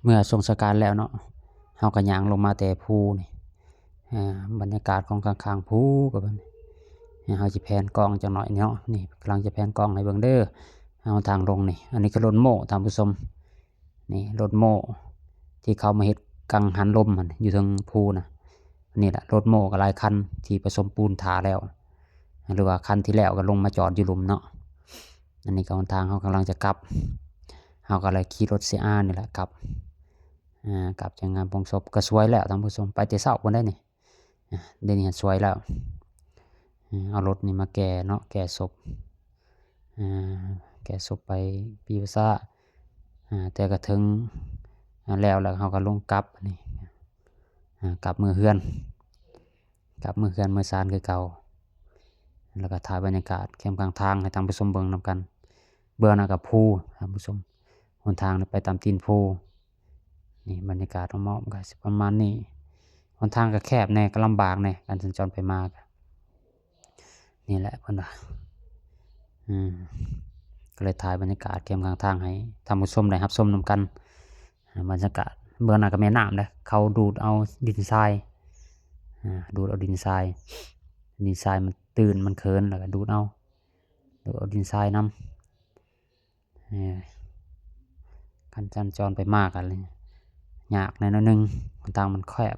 ເມື່ອສົ່ງສະການແລ້ວເນາະ ເຮົາກໍຍ່າງລົງມາແຕ່ພູນີ້ ອ່າ ບັນຍາກາດຂອງຂ້າງໆພູກໍເປັນ ເຮົາຊິແພນກ້ອງຈັກໜ້ອຍເນາະ ນີ້ກຳລັງຈະແພນກ້ອງໃຫ້ເບິ່ງເດີ ເຮົາທາງລົງນີ້ ອັນນີ້ຄືລົດໂມ້ທ່ານຜູ້ຊົມ ນີ້ລົດໂມ້ທີ່ເຂົາມາເຮັດກັງຫັນລົມຫັ້ນ ຢູ່ເທິງພູນະ ນີ້ແຫຼະລົດໂມ້ກໍຫຼາຍຄັນທີ່ປະສົມປູນຖ້າແລ້ວ ຫຼືວ່າຄັນທີ່ແລ້ວກໍລົງມາຈອດຢູ່ລຸ່ມເນາະ ອັນນີ້ກໍຫົນທາງເຮົາກຳລັງຈະກັບ ເຮົາກໍເລີຍຂີ່ລົດ CR ນີ້ແຫຼະກັບ ອ່າ ກັບຈາກງານໂປງສົບ ກໍສວຍແລ້ວທ່ານຜູ້ຊົມ ໄປແຕ່ເຊົ້າພຸ້ນໄດ໋ນີ້ ອ່າ ດຽວນີ້ສວຍແລ້ວ ອ່າ ເອົາລົດນີ້ມາແກ່ເນາະ ແກ່ສົບ ອ່າ ແກ່ສົບໄປປີພາສາ ອ່າ ແຕ່ກະເຖິງ ອ່າ ແລ້ວ ແລ້ວເຮົາກໍລົງກັບນີ້ ອ່າ ກັບເມືອເຮືອນ ກັບເມືອເຮືອນເມືອຊານຄືເກົ່າ ແລ້ວກໍຖ່າຍບັນຍາກາດແຄມຂ້າງທາງໃຫ້ທ່ານຜູ້ຊົມເບິ່ງນຳກັນ ເບື້ອງໜ້າກັບພູທ່ານຜູ້ຊົມ ຫົນທາງໄປຕາມຕີນພູ ນີ້ບັນຍາກາດຮອບໆກໍຊິປະມານນີ້ ຫົນທາງກໍແຄບແດ່ ກໍລຳບາກແດ່ ການສັນຈອນໄປມາ ນີ້ແຫຼະເພິ່ນວ່າ ອືມ ກໍເລີຍຖ່າຍບັນຍາກາດແຄມຂ້າງທາງໃຫ້ທ່ານຜູ້ຊົມໄດ້ຮັບຊົມນຳກັນ ອ່າ ບັນຍາກາດ ເບື້ອງໜ້າກໍແມ່ນ້ຳເດ້ ເຂົາດູດເອົາດິນຊາຍ ອ່າ ດູດເອົາດິນຊາຍ ດິນຊາຍມັນຕື້ນ ມັນເຂີນ ແລ້ວກໍດູດເອົາ ດູດເອົາດິນຊາຍນຳ ເອີ ຄັນສັນຈອນໄປມາກໍຍາກແດ່ໜ້ອຍໜຶ່ງ ຫົນທາງມັນແຄບ